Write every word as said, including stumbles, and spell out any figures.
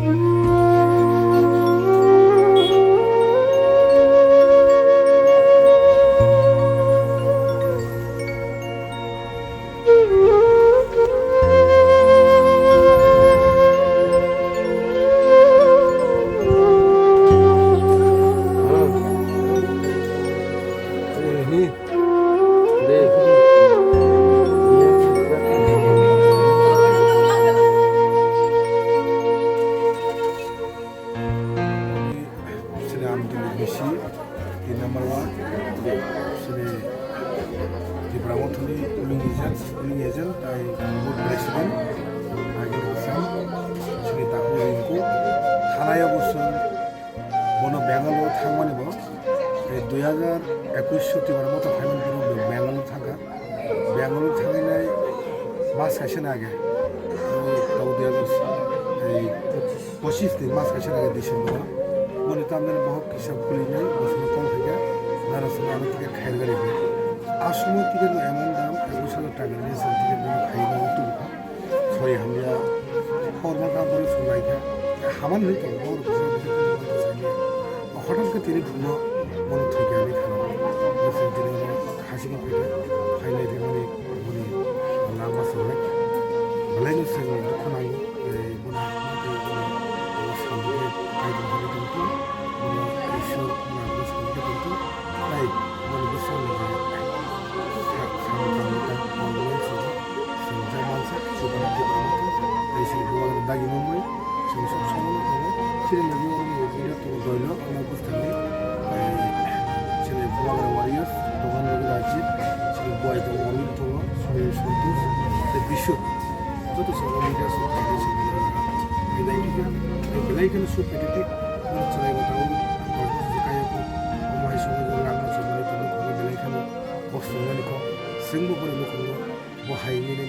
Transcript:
Sini Amdul Bisi, tin number one. Sini Tipra Mothani polling agent, polling agent, tai booth president, Agil Hassan, sini Taku Rinku, Thanaya Bosong, bono Bangalore thangmani bo, eh, dui hajar ekush September moto final bono Bangalore thangkha. Bangalore thangnai mas kaisa ni age, tabo dui hajar, ei, pochis ni mas kaisa ni age December o. Boni tamni bohok kisa khulina bosongni call khaikha, nara songni ano ticket khairgari hwnwi. A somoy ticket no emon dam, ekush hajar taka ni song ticket no khaina o tubukha. Sori hamya, horma kam bari song naikha. Hamani hwnwi tongo, bohrok kisa kisa khulina saiya. Hothot khe tini buino bono thwikha hinwi khana. Bwswk tini bono khachigwi phaikha, phainai rwmani boni lama chwrai. Belai no chwng dukhu nango, tei bono hamya tei bono sandi khe Kaitor hamya tongthok, bono Iswar nangwi sandi khe tongthok, tei bono bwskango je sa-, samung tangwi tang, Chwng ja mansa, chwng ja mansa, tei chini bubagra dagi mwnwi, chwng sok sono tongo. Chini logi oro ni video tongo doilo, ano bwskangni, eh, chini bubagra warriors, dogan logi Rajib, chini buai tongo, Omil tongo, Soyam Santosh, tei Bishu. Joto chwng media sok tangwi chwng video rwna. Bidai khe, tei belai kheno suk pathetic, chwrai bo tongo, dosbosor kayoko, omo hai songwi lama chwngmani tongwi belai kheno kok swngnani kok, chwngbo boni nukhungo, bo hai nini